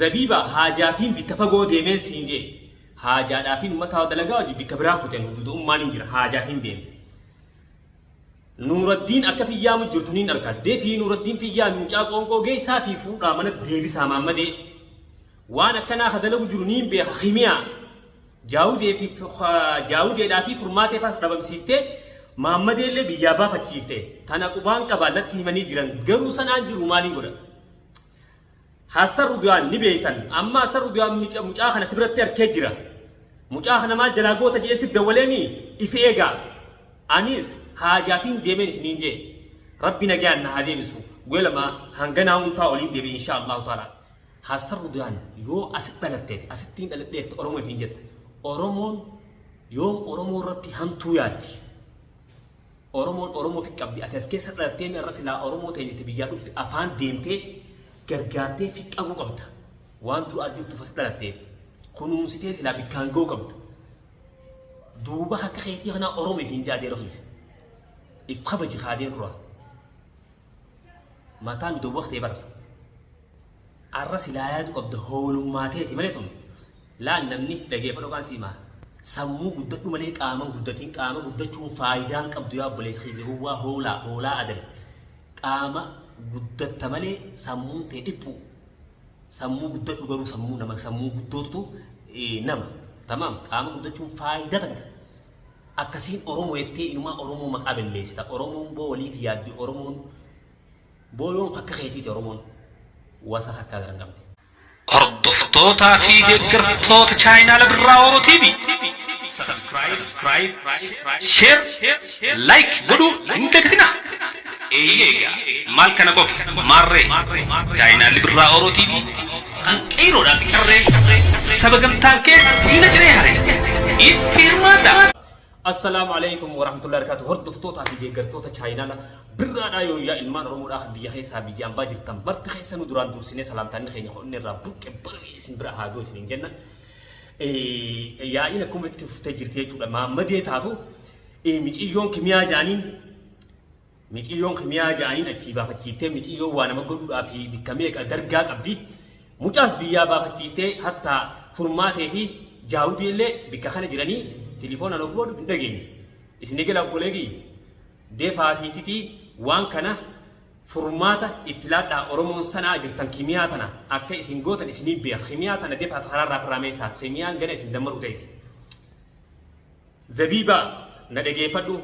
Zabiiba haajaafiin bikka fagoo deemeen siin jee. Haajaadhaafiin ummata dalagaa hojii bikka biraa kuteen huduuda'ummaan hin jira haajaafiin deeme. Nuuraddiin akka fiyyaamu jirtu niin arka. Defii Nuuraddiin fiyyaami mucaa qoonqoo geessaa fi fuudhaa mana deebisaa maammadee. Waan akkanaa ka dalagu jiru niin beeka kimiyaa. Jaawudee fi jaawudeedhaa fi furmaatee faas dhabamsiiftee maammadee illee biyyaa baafachiifte. Tana qubaan qaba natti himanii jiran garuu sanaan jiru maaliin godha. Hassan Rudiyaan ni beektan. Amma Hassan Rudiyaan mucaa kana si biratti arkee jira. Mucaa kana maal jalaa goota jedhee siif dawwaleemi ifi eegaa. Anis haajaafiin deemeen isiniin jee. Rabbi nagayaan na haa deebisu. Guyya lama hanganaa huntaa oliin deebi'e insha Allahu ta'ala. Hassan Rudiyaan yoo asi dhalatteeti asittiin dhaladheefte Oromoo ifiin jetta. Oromoon yoom Oromoo irratti hamtuu yaaddi. Oromoon Oromoo fi qabdi. Ati as keessa dhalattee mi har'a silaa Oromoo teenyete biyyaa dhufte afaan deemtee gargaartee fi qabuu qabda. Waan dura as jirtuuf as dhalatteef. Kunuunsitee silaa bikkaan ga'uu qabda. Duuba akka keetii kanaa Oromoo ifiin jaadeera kiyya. If kabaji kaadeen dura. Mataan dawwaqtee bara. Arra silaa yaadu qabda hoolummaa teeti malee tun laal namni dhageeffadhu qaan sii himaa sammuu guddadhu malee qaaman guddatiin qaama guddachuun faayidaan qabdu yaa obboleessa kiyya gowwaa hoolaa hoolaa adan qaama guddatta malee sammuun tee dhiphuu sammuu guddadhu garuu sammuu nama sammuu guddootutu nama tamaam qaama guddachuun faayidaa takka akkasiin Oromoo jettee inumaa Oromoo maqaa balleessita Oromoon boo waliif yaaddi Oromoon Boo yoom akka keetiiti Oromoon wasakha akka hin qabne. Hordoftootaa fi deeggartoota chaayinaala Birraa Oro TV Subscribe, Share, Like godhuu hin dagatinaa. Eeyyee egaa maal kana qofa maarree chaayinaalli Birraa Oro TV kan qeeyroodhaa fi qarree saba gamtaan kee diina ciree hare itti hirmaadhaa. Assalaamu alaikum warahmatullahi wabarakatuh. Hordoftootaa fi deeggartoota chaayinaala birraadhaa yooyyaa ilmaan Oromoodhaa kan biyya keessaa biyya ambaa jirtan marti keessanuu duraan dursinee salaamtaanni keenya hodhne irraa burqe barri isin bira haa ga'u isiniin jenna. Yaa'iin akkuma itti fuftee jirti jechuudha. Maammadee taatu miciyyoon kimiyaa jaaniin Miciyyoon kimiyaa ja'aniin achii baafachiiftee miciyyoon waa nama godhuudhaaf bikka meeqa dargaa qabdi. Mucaas biyyaa baafachiiftee hattaa furmaatee fi jaawudii illee bikka kana jiranii tilifoonaan hogguu godhu hin dhageenye. Isin eegala obbolee kiyya. Defaatiititii waan kana furmaata itti laadhaa Oromoon sanaa jirtan kimiyaa tana akka isin gootan isiniin beeka. Kimiyaa tana defaaf karaarraa ofirraa meessaa. Kimiyaan gana isin dammaruu teessi. Zabiibaa na dhageeffadhu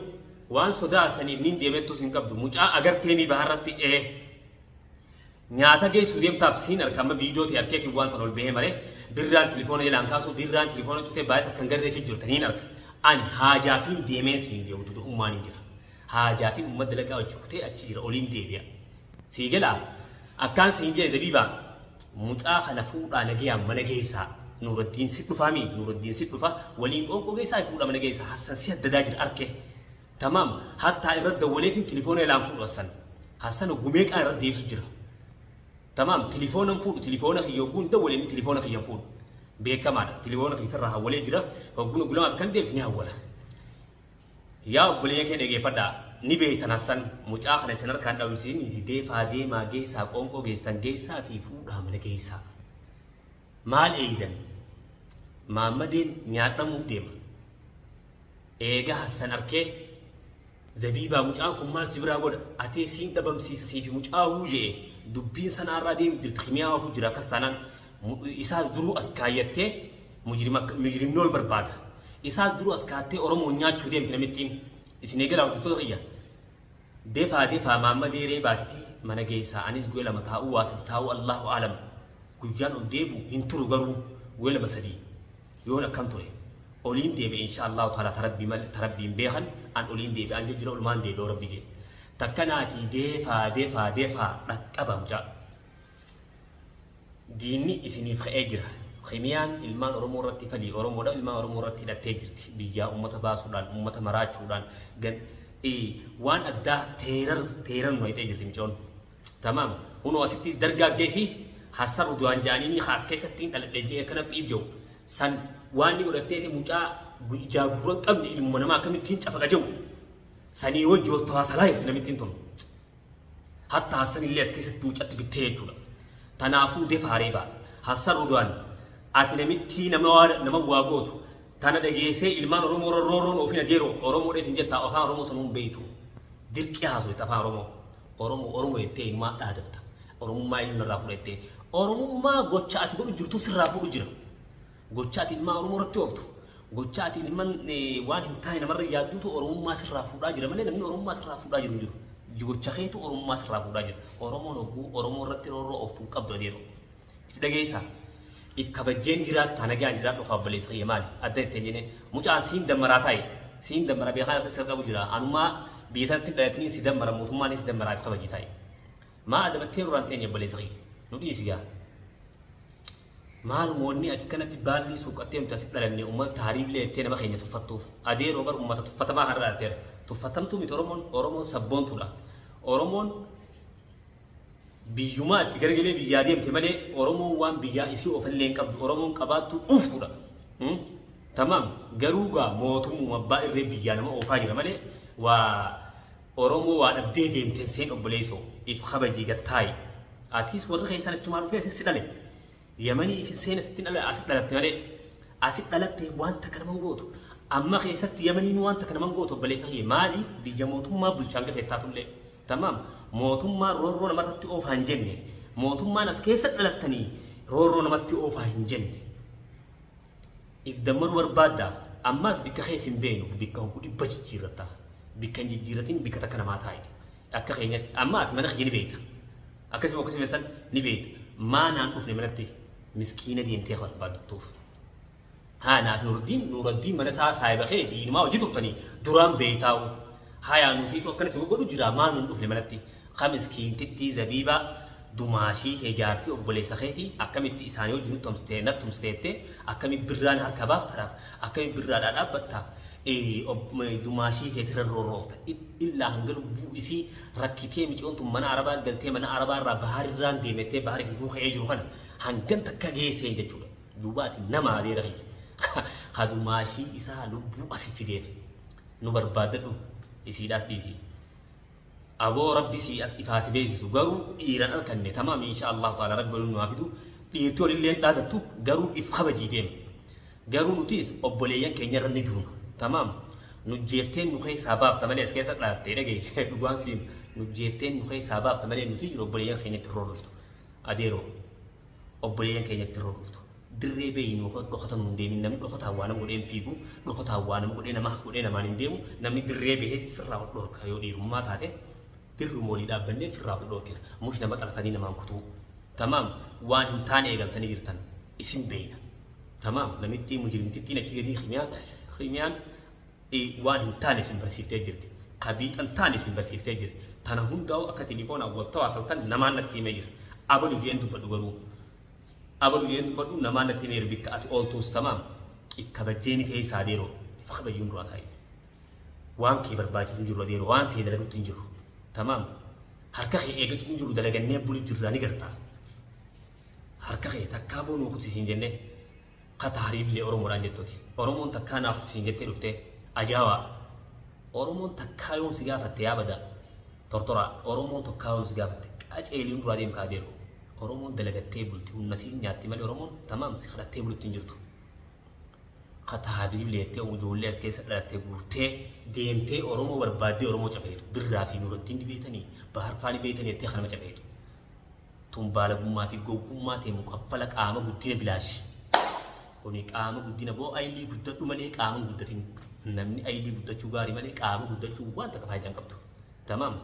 waan sodaa saniif nin deemettuus hin qabdu mucaa agarteemii baharratti ee nyaata geessu deemtaaf siin arka amma viidiyoo ta'e arkeetiin waan tan ol bahee mare birraan tilifoona jalaan kaasuu birraan tilifoona cutee baay'ee takka hin garreessu jirta niin arka ani haajaafiin deemeen siin jee utuu ummaan hin jira haajaafiin umma dalagaa hojii kutee achi jira oliin deebi'a sii galaa akkaan siin jee zabiibaa Mucaa kana fuudhaa nagayaan mana geessaa. Nuuraddiin si dhufaa mii Nuuraddiin si dhufa waliin qoonqoo geessaa fuudha mana geessaa Hassan si haddadaa jira arke tamaam hattaa irra dawwaleetiin tilifoona ilaan fuudhu Hassan Hassan hoggu meeqaan irra deebisu jira tamaam tilifoonan fuudhu tilifoona kiyya hogguun dawwale inni tilifoona kiyyan fuudhu beekamaadha tilifoona kiyya irraa hawwalee jira hogguun hoggu lamaaf kan deebise ni hawwala Yaa obboleeyyan kee dhageeffadhaa ni beektan Hassan mucaa kana isin harkaan dhabamsiisiniiti deefaa deemaa geessaa qoonqoo geessan geessaa fi fuudhaa mana geessaa. Maal eeydan? Maammadeen nyaadhamuuf deema. Eega Hassan arkee Zabiibaa mucaan kun maal si biraa godha atee siin dhabamsiisa siifi mucaa huu je'e dubbiin sanaarraa deemu jirti kimiyaa ofu jira akkas taanaan Isaas duruu as kaayyattee mujrimni ol barbaada. Isaas duruu as kaattee Oromoon nyaachuu deemti namittiin. Isin eegalaa hordoftoota kiyya. Defaa defaa maammadee reebaatiti mana geessaa anis guyya lama taa'uu waa sadi taa'uu Allahu aalam. Guyyaan ol deebi'u hin turu garuu guyya lama sadii yoon akkam ture. Oliin deebi'e insha Allahu taala tarabbii malee tarabbiin beekan an oliin deebi'aan jira olumaan deebi'e rabbi jee. Takkanaatii deefaa defaa defaa dhaqqaba mucaa. Diinni isiniif ka'ee jira. Kimiyaan ilmaan Oromoo irratti falii Oromoodha ilmaan Oromoo irratti hidhattee jirti. Biyyaa uummata baasuudhaan, uummata maraachuudhaan gan waan addaa teerar teerar nu hidhee jirti micoon. Tamaam. Kunoo asitti dargaaggeessi Hassan Rudwaan jaaniinii kaas keessatti hin dhaladhe jee akkana phiib jiru. San waan inni godhatteeti mucaa ijaa gurra hin qabne ilmuma namaa akkamittiin cafaqa jiru. Sanii wajji wal tawaasalaa jirti namittiin tun. Hatta Hassan illee as keessatti mucatti bittee jechuudha. Tanaafuu defaa reebaa. Hassan Rudwaan ati namittii nama nama waa gootu tana dhageessee ilmaan Oromoo roorroon ofiin adeeroo Oromoodheef hin jettaa afaan Oromoo sanuu hin beektu. Dirqii haasofte afaan Oromoo. Oromoo Oromoo jettee ilmaa dhaadatta. Oromummaa eenyuun irraa fudhattee. Oromummaa gocha ati godhu jirtu sirraa fuudhu jira. Gocha ati ilmaa Oromoo irratti ooftu. Gocha ati ilman waan hin taane namarra yaadduutu Oromummaa sirraa fuudhaa jira malee namni Oromummaa sirraa fuudhaa jiru hin jiru. Gocha keetu Oromummaa sirraa fuudhaa jira. Oromoon hogguu Oromoo irratti roorroo ooftu hin qabdu adeeroo. If dhageessaa. If kabajjeen jiraattaa nagaan jiraadhu kaa obboleessa kiyya maali adda ittiin jennee mucaan siin dammaraa taa'e siin dammara beekaa irratti sirra qabu jira anumaa biyya tanatti dhalatanii si dammara mootummaan si dammaraa if kabajii taa'e. Maa adabattee nurraan teenye obboleessa kiyya nu dhiisi gaa. Maaluma wanni ati kanatti baallii suuqqattee nuti asitti dhalanne uummata taariilee jettee nama keenya tuffattuuf adeeroo bar uummata tuffatamaa kanarra dhalatteera. Tuffatamtuu miti Oromoon Oromoon sabboontuudha. Oromoon biyyumaa itti garagalee biyyaa deemte malee Oromoon waan biyyaa isii ofallee hin qabdu Oromoon qabaattuu dhuuftudha. Tamaam garuu gaa mootummuma abbaa irree biyyaa nama oofaa jira malee waa Oromoo waa dhabdee deemteen seen obboleessoo if kabajii gad taa'i. Atis warri keessan achumaa dhufee asitti dhale. Yamanii fi seen asitti dhale asitti dhalatte malee asitti dhalatte waan takka nama hin gootu. Amma keessatti Yamaniin waan takka nama hin gootu obboleessa kiyya maaliif biyya mootummaa bulchaan gafee taatullee. Tamaam mootummaan roorroo namarratti oofaa hin jenne. Mootummaan as keessa dhalattanii roorroo namatti oofaa hin jenne. If dammaruu barbaadda ammaas bikka keessa hin beeknu bikka hoggu dhibba jijjiirratta. Bikka hin jijjiirratin bikka takka namaa taa'e. Akka keenyatti amma ati mana kiyya ni beekta. Akkasuma akkasuma san ni beekta. Maa naan dhufne manatti miskiina deemtee barbaaddattuuf. Haa naaf Nuurdiin Nuuraddiin mana isaa saahiba keeti inumaa hojii turtanii duraan beektaa'u. Hayaa nutiitu akkana si godhu jira maa nuun dhufne manatti. Ka miskiintittii zabiibaa dumaashii tee jaartii obboleessa keetii akkamitti isaanii wajjin nutti tumsitee natti tumsiteettee akkami birraan harka baaftaraaf akkami birraadhaa dhaabbattaaf dumaashii keetirra roorroofta. Illaa hanga lubbuu isii rakkitee miciyoon tun mana arabaa galtee mana arabaa irraa bahaarirraan deemettee baharii fi ka'ee jiru kana hangan takka geesseen jechuudha. Duuba ati nama adeera kiyya. Ka dumaashii isaa lubbuu asi fideef nu barbaaddadhu isiidhaas dhiisi. Aboo rabbi si ifaa si beeksisu garuu dhiiran arkanne tamaam insha Allahu ta'ala rabbi waliin nu haa fidu dhiirti walillee hin dhaadattu garuu if kabajii deema. Garuu nutis obboleeyyan keenya irra ni duuna tamaam nu jeefteen nu keessaa baafta malee as keessa dhalattee dhagaye dhugaan siin nu jeefteen nu keessaa baafta malee nuti jiru obboleeyyan keenya itti roorriftu adeeroo. Obboleeyyan keenyatti roorriftu. Dirree beeynu dhokatan hin deemin namni dhokataan waa nama godhee hin fiigu dhokataan waa nama godhee namaaf godhee namaan hin deemu namni dirree baheetti firraa ol dhorka yoo dhiirummaa taate dirruma walii dhaabbannee firraa ol dhorkina mush nama xalafanii namaan kutuu tamaam waan hin taane eegaltanii jirtan isin beeyna tamaam namittii mujrimtittiin achi gadii kimiyaan waan hin taane isin barsiiftee jirti kabiixan taane isin barsiiftee jirti tana hundaa'u akka tilifoonaan wal tawaasaltan namaan natti himee jira abalu jeen dubbadhu garuu abalu jeen dubbadhu namaan natti himee jira bikka ati ooltuus tamaam if kabajjeeni keessaa adeeroo if kabajuun duraa taa'e waan kee barbaachisu hin jiru adeeroo waan ta'e dalagutti hin jiru tamaam harka kee eeggachuu hin jiru dalagannee bulu jirraa ni gartaa harka kee takkaa boonuu kutsisiin jennee ka taariibillee Oromoodhaan jettuti. Oromoon takkaa naaf siin jettee dhuftee ajaa'aa. Oromoon takkaa yoom si gaafatte yaa bada tortoraa. Oromoon takkaa yoom si gaafatte qaceeliin duraa deem kaa deemu. Oromoon dalagattee bulti humna siin nyaatti malee Oromoon tamaam si kadhattee bulutti hin jirtu. Ka taariibillee jettee ijoollee as keessa dhalattee guurtee deemtee Oromoo barbaaddee Oromoo cafeetu. Birraa fi Nuuraddiin ni beetanii Baharfaa ni beetanii jettee kanama cafeetu. Tun baalagummaa fi gowwummaa ta'e muqaffala qaama guddina bilaash. Kuni qaama guddina boo ayilii guddadhu malee qaama hin guddatin. Namni ayilii guddachuu gaarii malee qaama guddachuu waan takka faayidaa hin qabdu. Tamaam.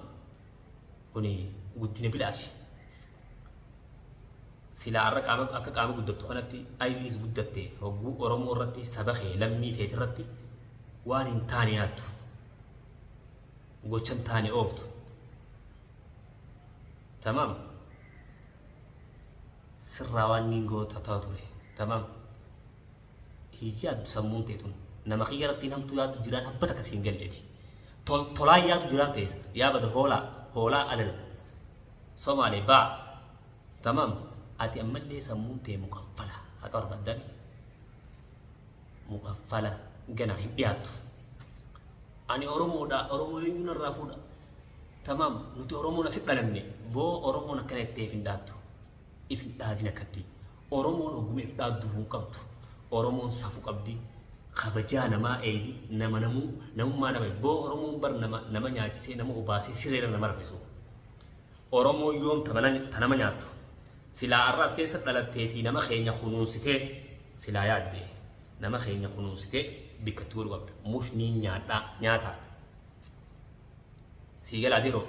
Kuni guddina bilaash. Silaa har'a qaama akka qaama guddattu kanatti ayiliis guddatte hogguu Oromoo irratti saba kee lammii teet irratti waan hin taane yaaddu. Gocha hin taane ooftu. Tamaam. Sirraa waan niin goota ta'u ture. Tamaam. Hin yaaddu sammuun tee tun. Nama kiyya irratti hamtuu yaaddu jiraan abba takka siin galleeti. Tolaa yaaddu jiraan teessa. Yaa bada hoolaa. Hoolaa adal. Somaalee baa. Tamaam. Ati ammallee sammuun tee muqaffala. Haqa barbaaddami. Muqaffala ganaa hin dhiyaattu. Ani Oromoodha. Oromoo eenyuun irraa fuudha? Tamaam nuti Oromoon asitti dhalanne boo Oromoon akkana jettee if hin dhaattu. If hin dhaatin akkatti. Oromoon ogumeef dhaaddu hin qabdu. Oromoon safu qabdi. Kabajaa namaa eeydi. Nama namuu namummaa nama boo Oromoon bar nama nama nyaachisee nama obaasee sireera nama rafisu. Oromoon yoom ta nama nyaattu. Silaa har'a as keessa dhalatteetii nama keenya kunuunsitee silaa yaadde nama keenya kunuunsitee bikkatti godhu qabda. Mush niin nyaadhaa nyaataa. Sii galaa diroo.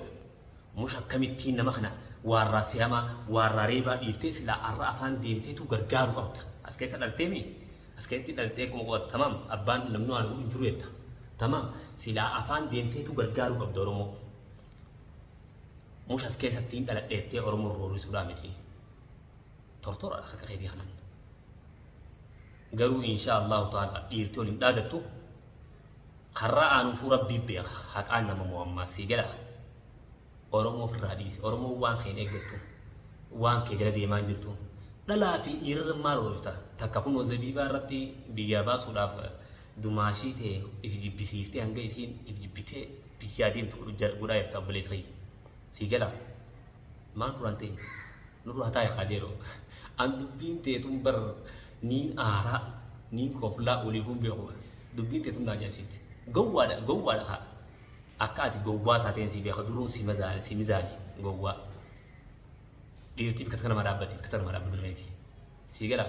Mush akkamittiin nama kana waarraa si'amaa waarraa reebaa dhiiftee silaa har'a afaan deemteetu gargaaru qabda. As keessa dhalteemi as keessatti dhaltee kuma qo'atta tamaam abbaan namni waan godhu hin jiru jetta. Tamaam silaa afaan deemteetu gargaaru qabda Oromoo. Mush as keessatti hin dhaladheettee Oromoo roorrisuudhaa miti. Tortora akka keetii kanaan. Garuu insha Allahu ta'ala dhiirtii waliin dhaadattu karraa aanuufuu rabbii beeka haqaan nama mo'ammaa sii gala. Oromoo ofirraa dhiisi. Oromoo waan kee hin eeggattu. Waan kee jala deemaa hin jirtu. Dhalaa fi dhiirarra maal oolta? Takka kunoo zabiibaa irratti biyyaa baasuudhaaf dumaashii ta'e if jibbisiiftee hanga isiin if jibbitee biyyaa deemtu godhaa jirta obboleessa kiyya. Sii gala. Maal duraan ta'e? Nurraa taa'e kaadeeroo. An dubbiin teetun bar niin aaraa niin koflaa olii kun beeku bar. Dubbiin teetun na ajaa'ibsiifte. Gowwaadha gowwaadha kaa. Akka ati gowwaa taateen si beeka duruun si mazaale si mizaale gowwaa. Dhiirtii bikka takka nama dhaabbatti bikka takka nama dhaabbatu nama miti. Sii gala.